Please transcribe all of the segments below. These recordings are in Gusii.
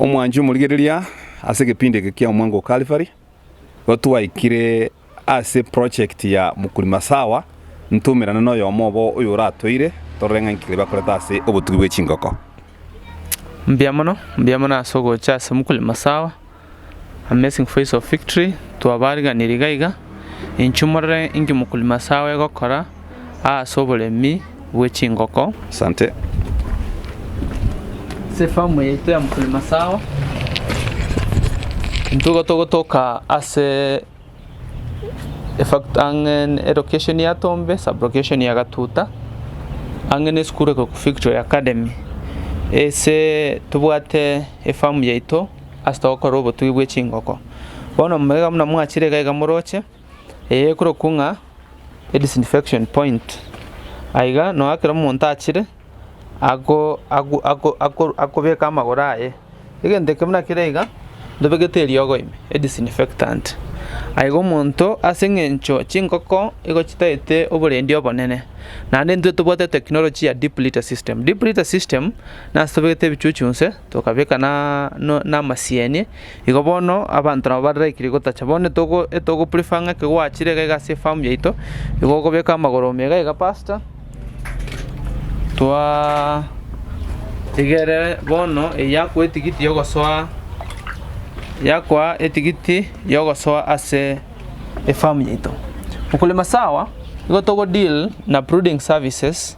Omwanchi omorigereria ase egepindi eke kia Omwango o Calvary, igo twaikire ase project ya Mkulima Sawa, ntumerane na oyomo obo oyoratoire torore ng'a inki bakorete ase obotugi bwe chingoko. Mbuya mono, mbuya mono ase ogocha ase Mkulima Sawa, Amazing Voice of Victory, twabariganirie iga iga, inchuo morore inki Mkulima Sawa egokora ase oboremi bwe chingoko. Asante. Ase efamu yaito ya Mkulima Sawa, intwe igo togotoka ase efact ang'e elocation ya Tombe, sub-location ya Gatuta, ang'e na esukuru ekorokwa Victory Academy. Ase tobwate efamu yaito ase togokora obotugi bwe chingoko. Bono iga buna mwachire iga iga moroche, eye ekorokwa ng'a edisinfection point. Aiga nonya ekero omonto achire, ako ako ako ako akobeka amagoro aye, egento eke buna kere iga, ntobegete eriogo ime, edisinfectant. Aiga omonto ase eng'encho chingoko igo chitaete oborendi obonene, naende intwe tobwate etechnology ya deep litter system. Deep litter system, nase tobegete ebichuchu inse, tokabeka na na amasieni, igo bono abanto nabo bare likely gotacha. Bono etogo etogo prefer ng'a ekero gwachire iga iga ase efarm yaito, igo okobeka amagoro ime iga iga pastor, twaa igere bono eyakoa etigiti yogosoa yakoa etigiti yogosoa ase efarm yaito. Okorema sawa, igo togo deal na brooding services.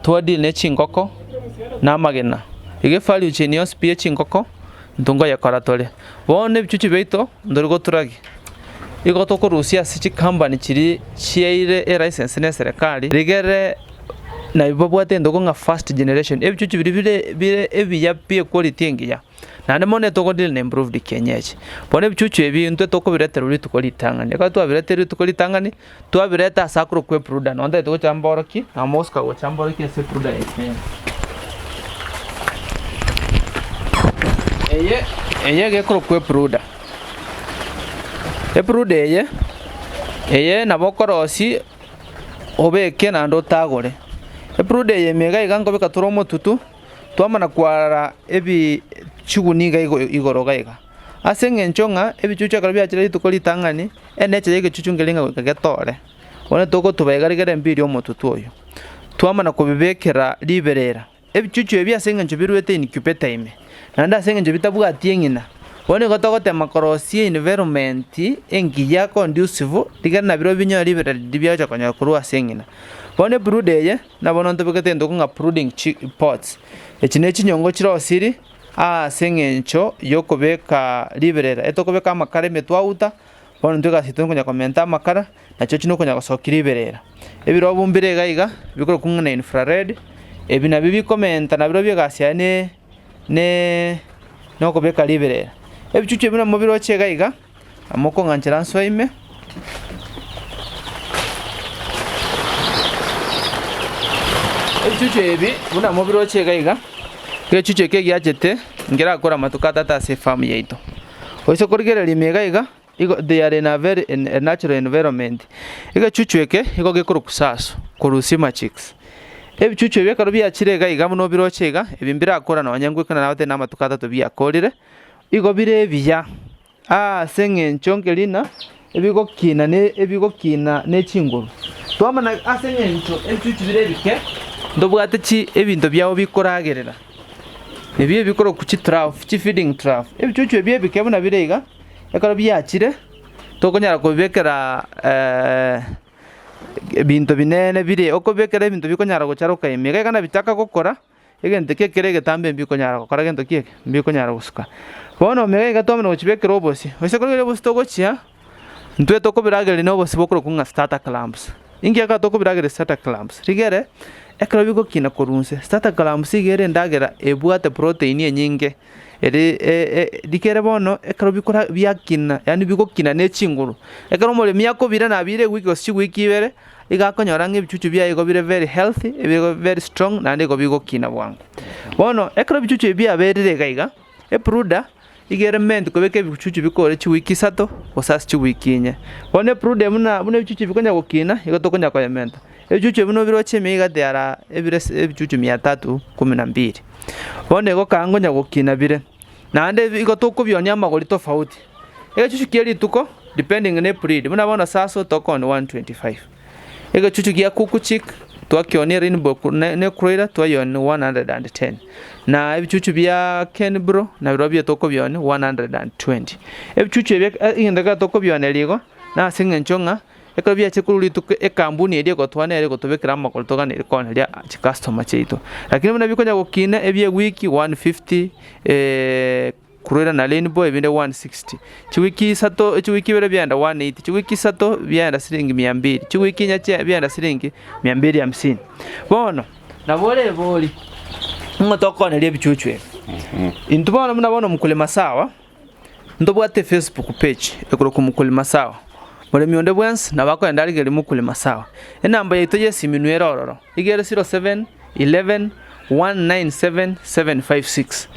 Twa deal ne chingoko na amagena. Iga evalue chain yonsi pi ye chingoko intwe nkoyekora tore. Bono ebichuchu biaito ntori goturagi, igo tokorusia ase chicompany chiria chiaire elicense na eserekari rigere nabio babwate egento ng'a first generation. Ebichuchu biria bire bire ebiya pi equality engiya. Naende mono etogo deal na improved kienyeji. Bono ebichuchu ebi intwe tokobireterwa rituko ritang'ani. Ekero twabireterwe rituko ritang'ani, twabireta ase akorokwa epruda. Nonye ntagete gocha mborokie, nabo mogosuka gocha mborokie ase epruda yaito ere. Eye, eye iga ekorokwa epruda. Epruda eye, eye nabo okorosia obeke naende otagore. Epruda eye ime iga iga nkobeka tore omotutu. Twamana kwarara ebi chigunia iga igo igoro iga iga. Ase eng'encho ng'a ebichuchu ekero biachire rituko ritang'ani, enature ya egechuchu nkeri ng'a goika getore. Bono togotuba iga rigere mbiri omotutu oyo. Twamana kobibekera riberera, ebichuchu ebi ase eng'encho biruete incubator ime, naende ase eng'encho bitabwati eng'ina, bono igo togotema korosia environment engiya conducive, rigere nabirobio binyore riberera riria biagocha konyora korwa ase eng'ina. Bono ebrooder eye. Na bono ntobegete egento ng'a brooding pots. Echi ne chinyongo chirosiri ase eng'encho y'okobeka riberera. Etokobeka amakara ime twauta, bono intwe egasi yaito nokonya komenta amakara, nachio chio nokonya gosokia riberera. Ebirobu mbire iga iga, bikorokwa ng'a na infrared, ebi nabio bikomenta nabirobio egasi yaye ne ne nokobeka riberera. Ebichuchu ebi nabo biroche iga iga. Mokong'anchera nsoe ime. Ebichuchu ebi buna mobiroche iga iga, egechuchu eke egiachete nkerakore amatuko atato ase efamu yaito. Oise korigereria ime iga iga, igo they are in a very in a natural environment. Egechuchu eke igo gekorokwa saso korwa sima chicks. Ebichuchu ebi ekero biachire iga iga buna obiroche iga, ebi mbirakora nonye ngoikana nabatebie na amatuko atato biakorire, igo bire ebiya. Ase engencho nkeri na ebigokina ne ebigokina ne chinguru. Twamanya ase engencho ebichuchu bire ebike, ntobwate chi ebinto biabo bikoragerera. Ebi ebikorokwa chi trough, chi feeding trough. Ebichuchu ebi ebike buna bire iga, ekero biachire, tokonyara kobibekera ebinto binene bire, okobibekera ebinto bikonyara gocharoka ime. Iga iga nabitaka gokora. Egento eke kere egetambe mbikonyara gokora gento ki eke? Mbikonyara gosuka. Bono omega iga twamanya gochibekera obosie, gose korigereria obosie togochia, intwe tokobiragereria na obosie bokorokwa ng'a starter crumbs. Inki ekero tokobiragereria starter crumbs? Rigere, ekero bigokina korwa inse, starter crumbs iga ere endagera ebwate protein enyinge, ere rigere bono ekero bikora biakina yaani bigokina ne chinguru, ekero omoremi akobira nabire ewiki gose chiwiki ibere. Igo akonyora ng'a ebichuchu biaye igo bire very healthy, ebigo very strong, naende igo bigokina bwango. Bono, ekero ebichuchu ebi biaberire iga iga, ebrooder, Iga ere meant kobeka ebichuchu bikore chiwiki isato gose ase chiwiki inye. Bono ebrooder buna buna ebichuchu bikonya gokina igo tokonya koyementa. Ebichuchu ebi nobiroche ime iga they are ebire ebichuchu mia tatu kumi na mbili. Bono igo kaa nkonya gokina bire. Naende igo tokobionia amagori tofauti. Egechuchu kia rituko depending ne ebreed, buna bono saso tokoonia 125. Egechuchu gia kuku chick twakionia rainbow ne kroiler twayionia 110. Na ebichuchu bia kenbro nabirobio tokobionia 120. Ebichuchu ebi egento ekero tokobioneria igo, na ase eng'encho ng'a ekero biachire korwa rituko ekambuni eria egotwana nere egotobekera amagoro toganeire kooneria chicustomer chiaito. Lakini buna bikonya gokina ebia ewiki 150. Korwa na rainbow ebinde 160, chiwiki isato chiwiki ibere biaenda 180, chiwiki isato biaenda siringi mia mbili, chiwiki inye chia biaenda siringi mia mbili hamsini. Bono, nabo orebori, ng'o tokooneria ebichuchu ebi? Intwe bono buna bono Mkulima Sawa, ntobwate Facebook page ekorokwa Mkulima Sawa. Moremi onde bwensi nabo akoenda arigereria Mkulima Sawa. Enamba yaito ya esimi nwere ororo, iga ere 07 11 197 756.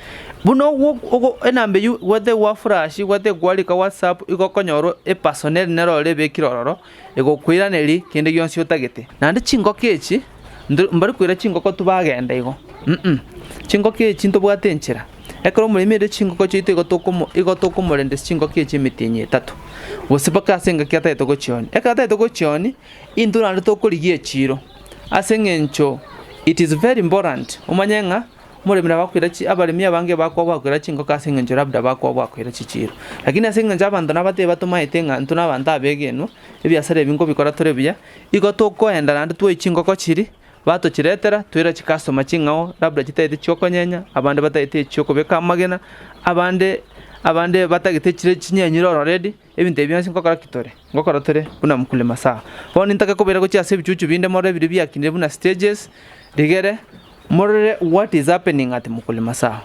Buna ogwo ogo enamba eywo gwate gwa flash gwate kwarika whatsapp igo okonyora epersonal nere ororo ebekire ororo, egokoiraneria kende gionsi otagete. Naende chingoko echi, ndo mbari koira chingoko tu bagenda igo mh, chingoko echi ntobwate enchera, ekero omoremi aire chingoko chiaito igo tokomo igo tokomorendesa chingoko echi emetienyi etato, gose mpaka ase engaki atagete gochionia. Ekero atagete gochionia, intwe naende tokorigia echiro. Ase eng'encho it is very important omanye ng'a omoremi nabo akoira chi abaremi abange bakoba bakoira chingoko ase eng'encho labda bakoba bakoira chichiro. Lakini ase eng'encho abanto nabatebie batomaete ng'a intwe na abanto abegenwa, ebiasara ebi nkobikora tore buya, igo tokoenda naende twoe chingoko chiria, batochiretera, toira chicustomer ching'ao labda chitagete chiokonyenya, abande batagete echiokobeka amagena, abande abande batagete chire chinyenyire already. Ebinto ebi bionsi ngokora ki tore? Ngokora tore buna mkulima sawa. Bono nintake kobaira gochia ase ebichuchu binde morore biria biakinire buna stages, rigere morore what is happening at mkulima sawa.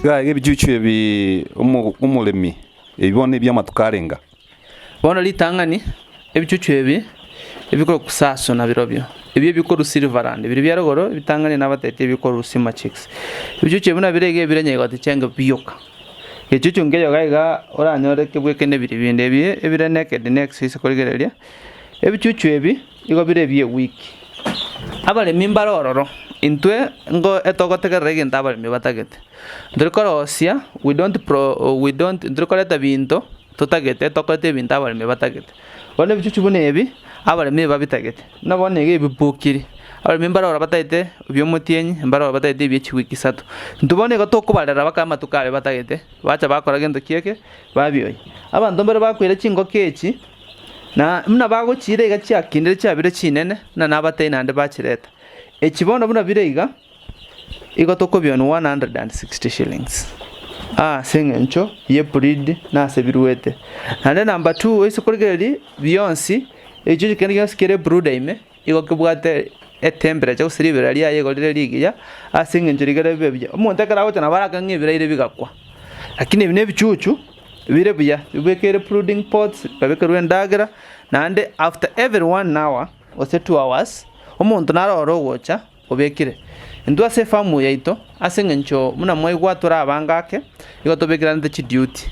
Iga iga ebichuchu ebi omo omoremi ebi bono ebi'amatuko arenga. Bono ritang'ani, ebichuchu ebi ebikorokwa saso nabirobio, ebi ebikorwa Silverland, biria bia rogoro ebitang'ani nabatetie ebikorwa Sima Chicks. Ebichuchu ebi nabire iga ebire nyegoti chiange bioka. Egechuchu nkeyo iga iga oranyore kebwekane biria binde, ebi ebire naked necks ase korigereria, ebichuchu ebi igo bire ebia ewiki. Abaremi mbare ororo, intwe ngo etogotegerera egento abaremi batagete. Ntori korosia, we don't pro we don't ntori koreta binto. Totagete, tokorete ebinto abaremi batagete. Bono ebichuchu buna ebi, abaremi babitagete. Buna bono iga ebibukiri, abaremi mbarora batagete ebi'omotienyi, mbarora batagete ebie chiwiki isato. Intwe bono igo tokobarera baka amatuko aria batagete, bacha bakora gento ki eke, babioyia. Abanto mbare bakoira chingoko echi, na buna bagochiira iga chiakindire chiabire chinene, buna nabatebie naende bachireta. Echi bono buna bire iga. Igo tokobionia 160 shillings ase eng'encho ye breed na ase biruete. Naende number two oise korigereria bionsi, echicho kende gionsi kere brooder ime, igo kebwate etemperature gose ribera riaye igo rire rigiya ase eng'encho rigere bibe buya. Omonto ekero agocha nabo arake ng'a ebiraire bigakwa, lakini ebi na ebichuchu bire buya, bibekeire brooding pots, bikabekerwa endagera, naende after every one hour gose 2 hours, omonto naro ore ogocha. Obekire intwe ase efamu yaito, ase engencho buna mwaigwa tore abange ake, igo tobekeranete chiduty.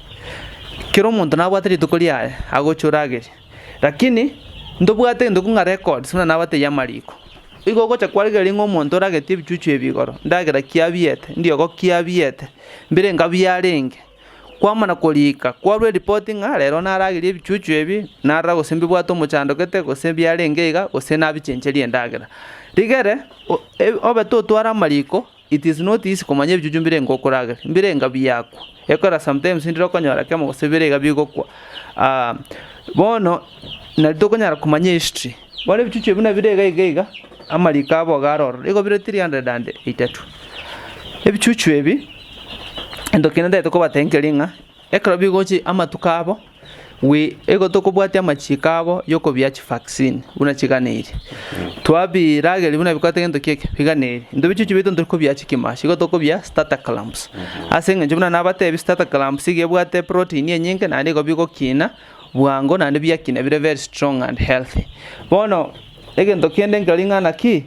Kera omonto nabwate rituko riaye agocha orageria, lakini ntobwate egento ng'a records buna nabatebia amariko. Igo ogocha kwarigereria ng'a omonto oragetie ebichuchu ebi igoro, ndagera ki abiete, ndiogo ki abiete, mbirenga biarenge. Kwamana korika, kwarua eripoti ng'a rero naragerie ebichuchu ebi, narora gose mbibwate omochando gete, gose biarenge iga, gose nabichencherie endagera. Rigere, obe totwara amariko, it is not easy komanya ebichuchu mbirenge okorageria, mbirenga biakwa. Ekero sometimes ndire okonyora kemo gose bire iga bigokwa. Bono, nari tokonyara komanya ehistory, bono ebichuchu ebi buna bire iga iga iga, amariko abo iga are ororo, igo bire 382. Ebichuchu ebi. Egento kende ntagete kobatebia nkeri ng'a, ekero bigochi amatuko abo, we igo tokobwatia amachiko abo ya okobia chivaccine buna chiganeirie. Twabirageria buna bikorete gento ki eke, biganeirie. Intwe ebichuchu biaito ntori kobia chikimashi, igo tokobia starter clamps. Ase eng'encho buna nabatebia starter clamps iga ebwate eprotein enyinge naende igo bigokina. bwango naende biakina bire very strong and healthy. Bono egento kende nkeri ng'a naki,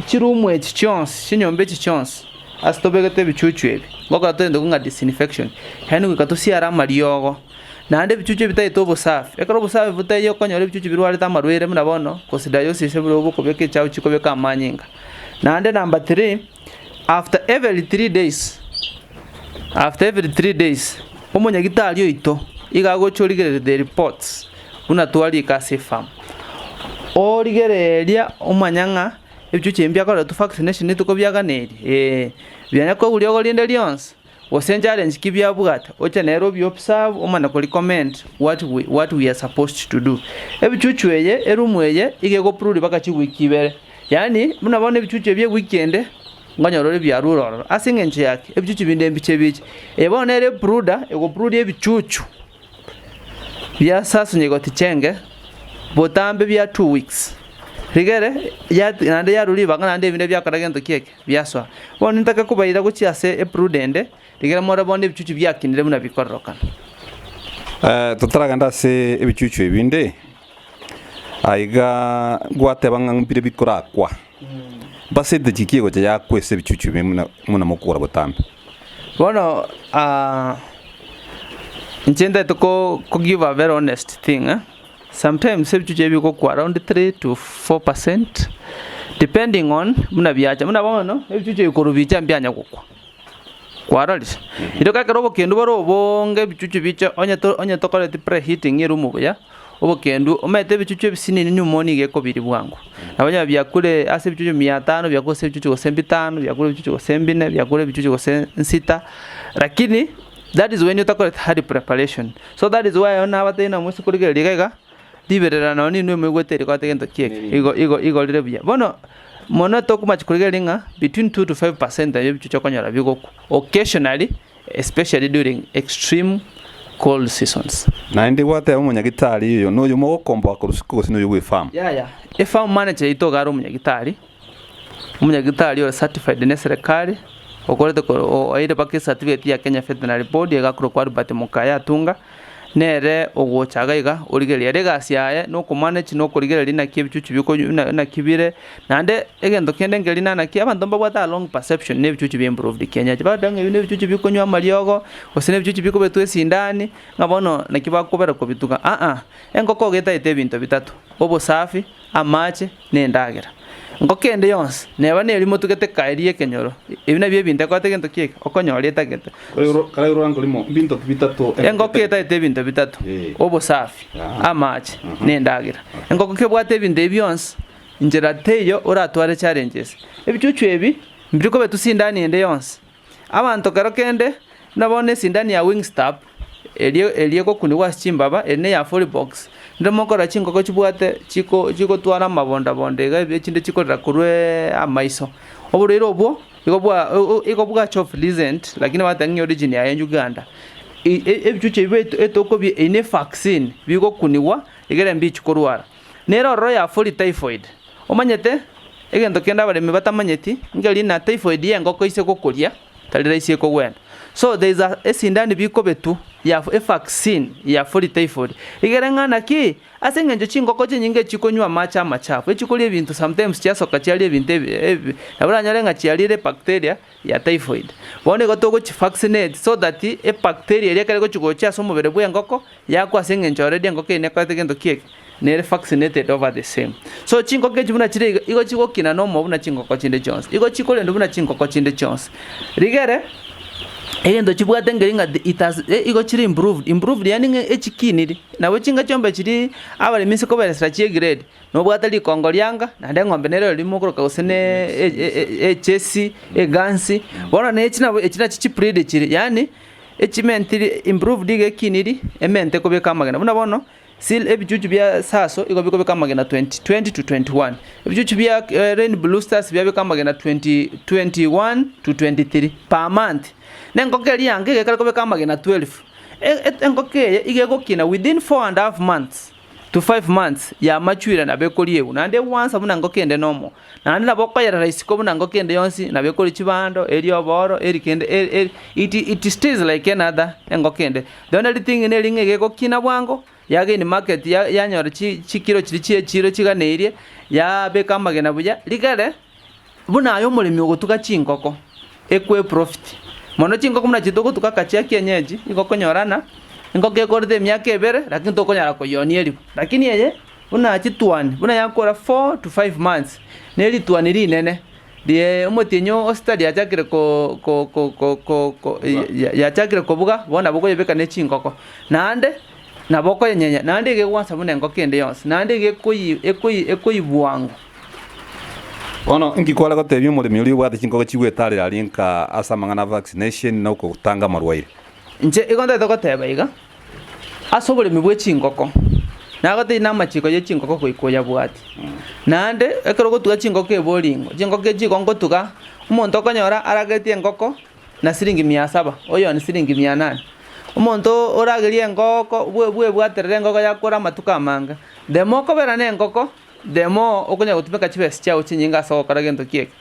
chiroom echi chionsi, chinyomba echi chionsi, ase tobegete ebichuchu ebi, ngokora togento ng'a disinfection, yaani goika tosiare amariogo, naende ebichuchu ebi tagete obosafi, ekero obosafi botaiyo okonyora ebichuchu birwarete amarwaire buna bono, coccidiosis buna obokobeka echafu chikobeka amanyinga. Naende number three, after every 3 days, after every 3 days, omonyagitari oito iga agocha origereria the reports buna twarika ase efarm, origereria omanya ng'a ebichuchu ebi mbiakoretwe vaccination rituko biaganeiri eh, bianya koigwa riogo rinde rionsi, gose nchallenge ki biabwate, oche nere obi observe omanye ko recommend what we what we are supposed to do. Ebichuchu eye, eroom eye, iga egopruri mpaka chiwiki ibere. Yaani, buna bono ebichuchu ebi ewiki ende, nkonyora ore biarure ororo. Ase eng'encho ya ki? Ebichuchu binde mbiche biche. Eye bono nere ebrooder, egoprudia ebichuchu bia sasa onye gotichenge, botambe bia 2 weeks. Rigere, ya naende yarwa ribaga naende ebinde biakora gento ki eke? Biasoa. Bono nintake kobaira gochia ase ebrooder ende, rigere more bono ebichuchu biakinire buna bikororokana. Totaragenda ase ebichuchu ebinde, Aiga gwateba ng'a mbire bikorakwa, mbasete chiki egocha yakwa ase ebichuchu ebi buna buna mokogora botambe. Bono inche ntagete ko ko give a very honest thing eh, sometimes ebichuchu ebi bigokwa around 3 to 4% depending on buna biacha, buna bono ebichuchu ebi korwa bicha mbianya gokwa. Kwarorire? Erio ekero obokendu bore obonge ebichuchu biche onye to onye tokoreti preheating eroom buya, obokendu omanyete ebichuchu ebisinini pneumonia iga ekobiri bwango. Nabo onye biakure ase ebichuchu mia tano biakure ase ebichuchu gose bitano, biakure ebichuchu gose mbine, biakure ebichuchu gose nsita, lakini that is when otakoreti hard preparation. So that is why onye nabatebi namoise korigereria iga iga, riberera nonye ninwe moigwete rikorete gento ki eke, igo igo igo rire buya. Bono. Mono tokomacha korigereria ng'a between 2 to 5% ya ebichuchu okonyora bigokwa occasionally especially during extreme cold seasons. Naende gwateba omonyagitari oyo noyo mogokomboa korwa isiko gose noyo bw'efarm. Yaya, efarm manager yaito iga are omonyagitari, omonyagitari ore certified ne eserekari, okorete ko oeire mpaka ecertificate ya Kenya Veterinary Board iga akorokwa Albert Mokaya Atunga. Nere ogocha iga iga origereria ere egasi yaye nokomanage na okorigereria naki ebichuchu bikonywa na naki bire, naende egento kende nkeri na naki abanto mbabwate a wrong perception na ebichuchu bia improved kienyeji. Bagoteba ng'a ebi na ebichuchu bikonywa amariogo, gose na ebichuchu bikobetwa esindani, ng'a bono naki bakobera kobituga aa, engoko iga etagete ebinto bitato, obosafi, amache, na endagera. Engoko ende yonsi, neba neri motugete kaeria ekenyoro, ebi nabio ebinto ekoreta egento ki eke? Okonyora etagete. Engoko etagete ebinto bitato, obosafi, amache, na endagera. Engoko kebwate ebinto ebi bionsi, inchera teiyo oratware challenges. Ebichuchu ebi, mbiri kobetwa sindani ende yonsi. Abanto kero kende, buna bono esindani ya wingstap, eria eria egokunigwa ase chimbaba, eri neya foreign box, rende mokorora chingoko chibwate chiko chigotwara amabonda bonda iga echinde chikorera korwa amaiso. Oborwaire obwo, igo bwa igo bwacha of recent, lakini bagoteba ng'a origin yaye Uganda. Ebichuchu ebi etokobia eye ne evaccine bigokunigwa egere mbichi korwara. Nere ororo ya fory typhoid, omanyete egento kende abaremi batamanyeti, nkeri na typhoid ya engoko ise gokoria tari rahisi ekogwena. So there is a esindani bikobetwa ya evaccine ya fory typhoid. Igere ng'a naki, ase eng'encho chingoko chinyinge chikonywa amache amachafu, echikoria ebinto sometimes chiasoka chiaria ebinto ebi ebi nabo oranyore ng'a chiarire ebacteria ya typhoid. Bono igo togochi vaccinate so that ebacteria eria ekero egochi gocha ase omobere bwa engoko, yakwa ase eng'encho already engoko eye nekorete gento ki eke? Nere vaccinated over the same. So chingoko echi buna chire iga, igo chigokina na omoyo buna chingoko chinde chionsi, igo chikorendwa buna chingoko chinde chionsi. Rigere, egento chibwate nkeri ng'a it has igo chire improved, improved yaani ng'a echikiniri, nabo chinga chiombe chiria abaremi ase koberesera chie grade, Nobwate rikongo rianga, naende eng'ombe nere erimo okoroka gose ne echesi, egansi, bono na echi nabo echi nachi chibreed chire, yaani echimentiri improved iga ekiniri, emente kobeka amagena. Buna bono, sil ebichuchu bia saso igo bikobeka amagena 20 20 to 21, ebichuchu bia rain blue stars biabeka amagena 20 21 to 23 per month. Na engoko eria yanga iga ekare kobeka amagena 12, engoko eye iga egokina within 4 and half months. To 5 months yamachuire nabo ekoriegwa, naende egwansa buna engoko ende nomo. Naende nabo okoyerera isiko buna engoko ende yonsi, nabo ekoria chibando, erie oboro, erie kende e e it it stays like another engoko ende. The only thing neri ng'a iga egokina bwango, Yagain market ya yanyora chi chikiro chiria chia echiro chiganeirie, yabeka amagena buya, rigere buna aye omoremi ogotuga chingoko, ekoe profit. Mono chingoko buna chiria togotuga kachia kienyeji, igo okonyorana, engoko ekorete emiaka ebere, lakini tokonyara koyionia eribu. Lakini eye, buna chitwani, buna yakora four to five months, na eritwani rinene, rie omotienyi o sita riachakire ko ko ko ko ko ko ya yachakire kobuga, bono nabo okoyebeka ne chingoko. Naende, nabo okoyenyenya, naende iga egwansa buna engoko ende yonsi, naende iga ekoyi ekoyi ekoyi bwango. Bono inki kware gotebia omoremi oria obwate chingoko chigwetarera aria nka ase amang'ana a vaccination na okotanga amarwaire? Inche igo ntagete goteba iga, Ase oboremi bwe chingoko, nagotebia namachiko ye chingoko goika oyabwate. Naende ekero ogotuga chingoko eboringo, chingoko echi igo ngotuga, omonto okonyora aragetie engoko na siringi mia saba, oyooni siringi mia nane. Omonto oragerie engoko bwe bwebwaterere engoko yakora amatuko amange. The more okobera na engoko, the more okonyara gotumeka chibesa chiago chinyinge ase ogokora gento ki eke.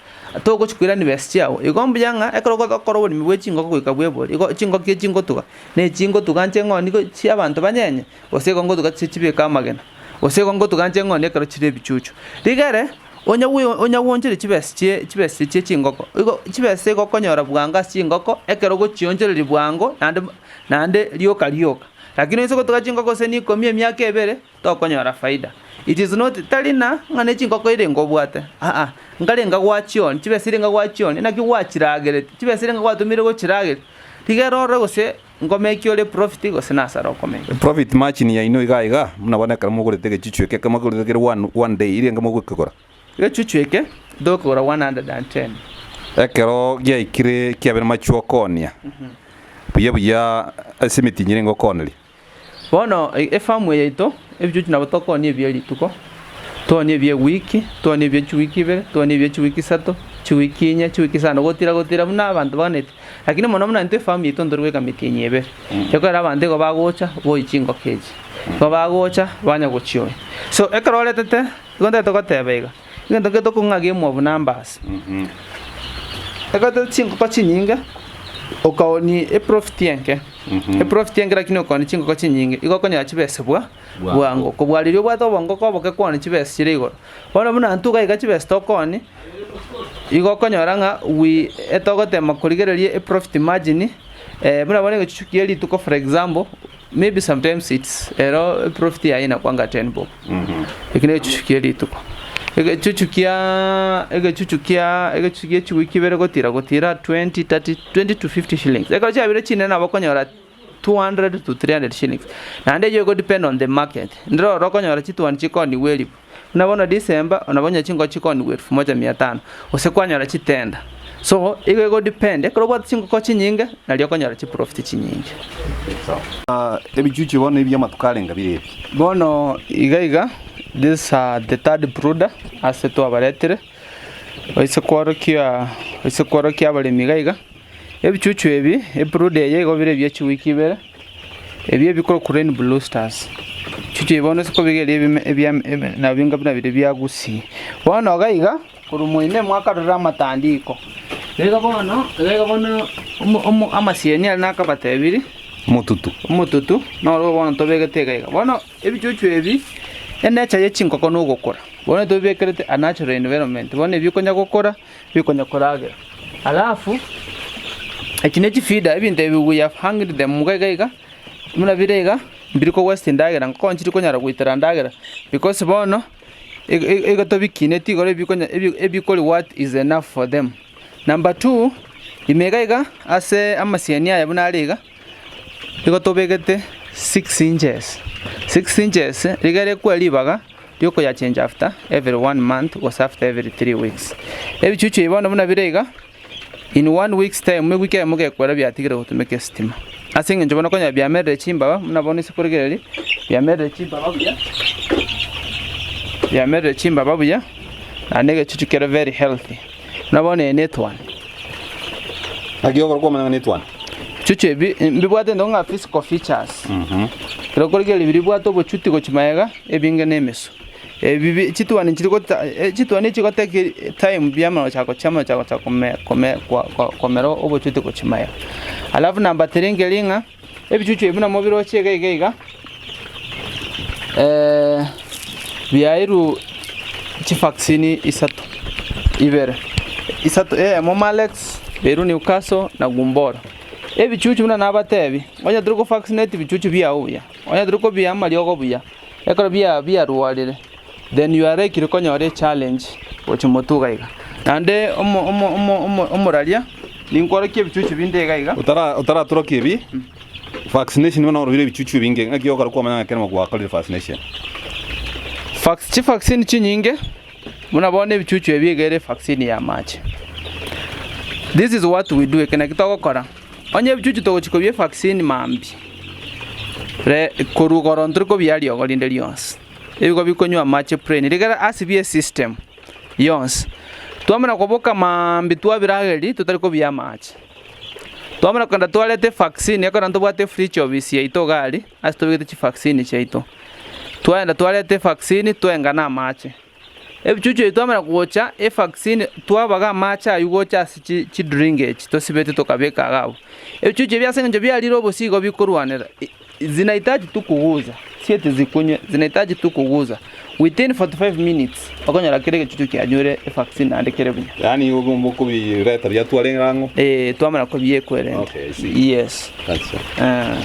Togochi koirania besa chiago. Igo mbuya ng'a ekero ogokora oboremi bwe chingoko goika bwebori, igo chingoko echi ngotuga, na echi ngotuga nche ng'oni go chi abanto banyenye, gose igo ngotuga chi chibeke amagena, gose igo ngotuga nche ng'oni ekero chire ebichuchu. Rigere, onye gwe onye gwoonchoria chibesa chie chibesa chie chingoko, igo chibesa igo okonyora bwango ase chingoko, ekero ogochionchoreria bwango naende naende rioka rioka. Lakini onye gotuga chingoko gose na ikomi emiaka ebere, tokonyora faida. It is not tari na ng'a ne chingoko ere ngobwate aa, nkarenga gwachionia, chibesa erenga gwachionia, naki gwachiragereti, chibesa erenga gwatumire gochirageria, riga rore gose nkomeki ore profit gose nasara okomeki. Profit margin yaino iga iga, buna bono ekero mogorete egechuchu eke, ekero mogorete kere one one day, erenge mogokegora? Egechuchu eke tokogora 110. Ekero giaikire kiabeire machwokonia, buya buya ase emetienyi erenge okooneria. Bono efamu eye yaito, ebichuchu nabo tokoonia ebie rituko, toonie ebie ewiki, toonie ebie chiwiki ibere, toonie ebie chiwiki isato, chiwiki inye, chiwiki isano, gotira gotira buna abanto baganeti. Lakini mono buna intwe efamu yaito ntori goika metienyi ebere, ekiagera abanto igo bagocha boyia chingoko echi, igo bagocha banya gochioyia. So ekero oretete, igo ntagete goteba iga, egento nkere tokong'a game of numbers, ekero chingoko chinyinge, okaonia eprofit enke. Eprofit enke lakini okoonia chingoko chinyinge, igo okonyora chibesa bwa bwango. Kobua riria obwate obongoko oboke kwoonia chibesa chire igoro. Bono buna intwe iga iga chibesa tokoonia, igo okonyora ng'a we etogotema korigereria eprofit margin, buna bono egechuchu kia rituko for example, maybe sometimes it's ero eprofit yaye inakwanga ten bob. Eki ne egechuchu kia rituko. Egechuchu kiaaa egechuchu kiaaa egechuchu kia chiwiki ibere gotira gotira 20, 30, 20 to 50 shillings. Ekero chiabire chinene nabo okonyora 200 to 300 shillings. Naende eyio ego depend on the market. Ndire ororo okonyora chitwani chikoonigwa elifu. Buna bono December, nabo onye chingoko chikoonigwa elfu moja mia tano, gose kwanyora chitenda. So, igo ego depend, ekero obwate chingoko chinyinge, nario okonyora chiprofit chinyinge. Ebichuchu bono ebi amatuko arenga bire ebi. Bono iga iga, this are the third brooder ase twabaretire, oise kworokia oise kworokia abaremi iga iga, ebichuchu ebi, ebrooder eye igo bire ebia chiwiki ibere, ebi ebikorokwa rain blue stars. Ebichuchu ebi bono ase kobigeria ebime ebia ebe nabinga buna biria bia gusii. Bono iga iga. Korwa moino mwakarorera amatandiko. Iga bono, iga bono omo- omo amasieni aria nakabatebirie, Omotutu. omotutu, noro bono tobegete iga iga. Bono ebichuchu ebi, enature ye chingoko na ogokora, bono tobibekerete a natural environment, bono ebi bikonya gokora, bikonya koragera. Alafu, echi ne chifeeder, ebinto ebi we have hanged them iga iga iga, buna bire iga, mbiri ko waste endagera, nkoko nchiri konyara goitera endagera, because bono. Igo tobikineti igoro ebikori what is enough for them. Number two, ime iga iga ase amasiani aya buna are iga, igo tobegete six inches, six inches riga rikwe ribaga riokoyachenja after every one month gose after every 3 weeks. Ebichuchu ebi bono buna bire iga, in one weeks time ewiki eyemo gekwera biatigire gotumeka esitima. Ase eng'encho bono okonyora biamerire chimbaba buna bono ase korigereria, biamerire chimbaba buya, biamerire chimbaba buya, naende egechuchu kere very healthy. Buna bono eye netwani. Naki okoro kwamanya ng'a netwani? Ebichuchu ebi mbibwate egento ng'a physical features. Ekero okorigereria bibwate obochuti gochia magega, ebinge na emesu. Ebi bi chitwani nchiri gota chitwani echigotake time biamanya gochaka gochia gochia gochaka kome kome kwa kwa komera obochuti gochia magega. Alafu number three nkeri ng'a, ebichuchu ebi nabo biroche iga iga iga, Biairwe chivaccine isato, ibere, isato, eyemo Malex, biairwe Newcastle na Gumboro. Ebichuchu buna nabatebi, onye tori ko vaccinate ebichuchu biago buya, onye tori kobia amariogo buya, ekero bia biarwarire, then you are likely konyora echallenge gochia motwe iga iga. Naende omo omo omo omo omoraria, ninkworokie ebichuchu binde iga iga. Otara otaratorokia ebi, vaccination bono orobire ebichuchu ebinge, ng'aki ogokora kwamanya ng'a ekero gwakorire vaccination? Vac chivaccine chinyinge, buna bono ebichuchu ebi iga ere evaccine ya amache. This is what we do, eke naki togokora, onye ebichuchu togochia kobia evaccine mambia, re korwa igoro ntori kobia riogo rinde rionsi, ebigo bikonywa amache plain, rigera asibie esystem yonsi. Twamana koboka maambia twabirageria totari kobia amache. Twamana kogenda twareta evaccine ekero ntobwate efridge ofisi yaito iga aria, ase tobegete chivaccine chiaito. Twagenda twareta evaccine twaenga na amache. Ebichuchu ebi twamanya gocha evaccine twabaga amache aywo gocha ase chi chidrink echi tosibete tokabeka iga abwo. Ebichuchu ebi ase eng'encho biarire obosie igo bikorwanera zinahitaji tu kuguza, si eti zikunywe, zinahitaji tu kuguza. Within 45 minutes okonyora kera egechuchu kianyure evaccine naende kere buya. Yaani mokobireta biatware ng'o? Eh, twamanya kobiekwa erende. Okay, I see. Yes. Gotcha. Eh.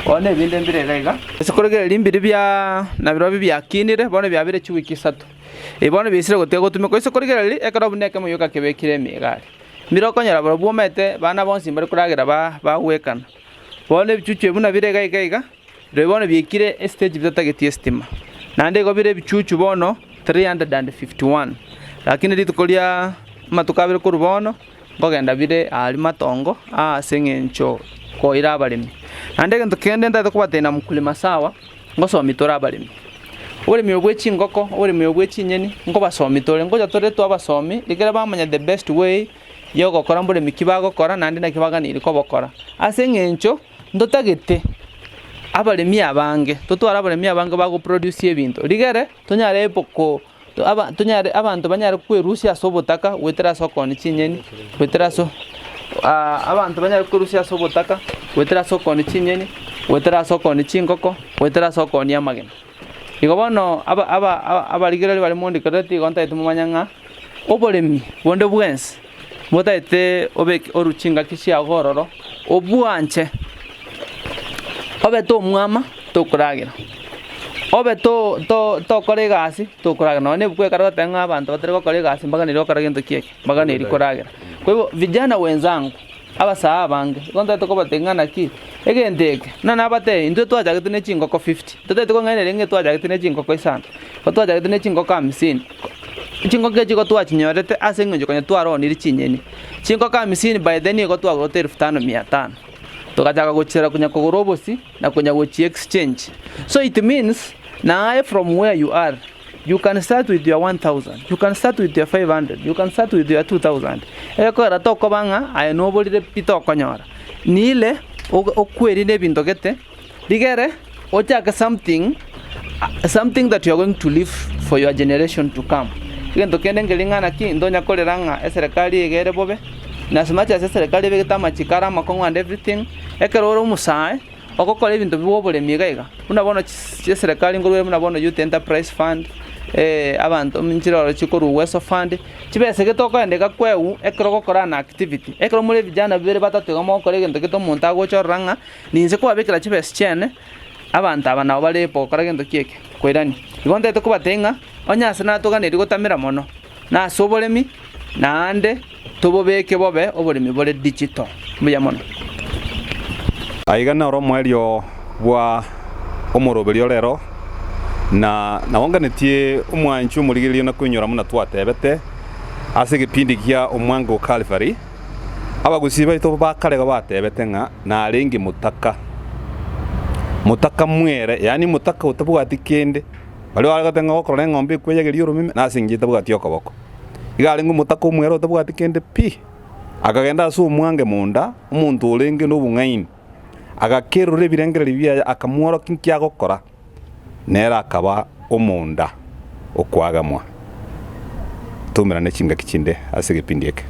Bono ebinde mbire iga iga. Ase korigereria mbiri bia nabirobio biakinire, bono biabeire chiwiki isato. Ebi bono biaisire gotiga gotumekwa. Ase korigereria, ekero buna ekemo gioka kebekire emegari. Mbire okonyora barobwo omanyete bana bonsi mbare koragera ba bagwekana. Bono ebichuchu ebi buna bire iga iga iga, rirorio bono biaikire estage bitatageti estima. Naende igo bire ebichuchu bono 351. Lakini rituko ria amatuko abere korwa bono, nkogenda bire aria matongo ase eng'encho koira abaremi. Naende egento kende ntagete kobatebia na mkulima sawa, ngosomi tore abaremi. Oboremi obo bwe chingoko, oboremi obo bwe chinyeni, nkobasomi tore, ngocha tore twabasomi, rigereria bamanya the best way yogokora mboremi ki bagokora naende naki baganeirie kobokora. Ase eng'encho ntotagete abaremi abange, totware abaremi abange bago produce ebinto, rigere tonyare ko aba tonyare abanto banyare kwerusia ase obotaka goetera ase okoonia chinyeni, goetera ase abanto banyare kwerusia ase obotaka, goetera ase okoonia chinyeni, goetera ase okoonia chingoko, goetera ase okoonia amagena. Igo bono aba aba abarigereria baria mondikerereti igo ntagete momanye ng'a oboremi bonde bwensi botagete obeke orwe chingaki chiago ororo, obwanche, obete omwama tokoragera, obe to to tokora egasi tokoragera, nonye na ebuku ekero egoteba ng'a abanto batari gokora egasi mbaganeri gokora gento ki eke, mbaganeri koragera. Kwa hivyo vijana wenzangu, abasae abange, igo ntagete kobatebia ng'a naki, egento eke, buna nabatebia intwe twachagete ne chingoko fifty, totagete kong'ainereria ng'a twachagete ne chingoko isano, igo twachagete ne chingoko hamsini, chingoko echi igo twachinyorete ase eng'encho konya twaroonirie chinyeni. Chingoko hamsini by then nigo twagorete elfu tano mia tano, togachaka gochiera konya kogora obosie na konya gochi exchange. So it means, naye from where you are, you can start with your 1000, you can start with your 500, you can start with your 2000. Egekogera tokoba ng'a aye noborire pi tokonyora, nile okwerinde ebinto gete, rigere ochake something, something that you are going to leave for your generation to come. Egento kende nkeri ng'a naki, ntonya korera ng'a eserekari iga ere bobe, in as much as eserekari ebegete amachiko are amakong'u and everything, ekero ore omosae, ogokora ebinto bwa oboremi iga iga, buna bono chieserekari nkorwa ere buna bono Youth Enterprise Fund, abanto nchire ororo chikorwa Uwezo Fund, chibesa gete okoenda iga kwegwa ekero ogokora an activity, ekero more vijana babere batato iga mogokora egento gete omonto agocha orora ng'a ninse kobabekera chibesa chiane, abanto aba nabo bare gokora gento ki eke? Koirania. Igo ntagete kobatebia ng'a onye ase natoganeiri gotamera mono, na ase oboremi, naende tobobeke bobe oboremi bore digital. Mbuya mono. Aiga noro omoerio bwa omoroberio rero, na naonganetie omwanchi omorigereria na koinyora buna twatebete ase egepindi gia Omwango o Kalvari, abagusii baito ba kare batebete ng'a narenge motaka, motaka mwere, yaani motaka otabwati kende, baria bare goteba ng'a gokorora eng'ombe ekweyageria oromeme, nase engencho etabwati okoboko. Iga arenge omotaka omwere otabwati kende pi. Akagenda ase omwange monda, omonto orenge nobong'aini, agakerora ebirengererio biaye, akamworokia inki agokora, nere akaba omonda okwagamwa. Toumerane chingaki chinde ase egepindi eke.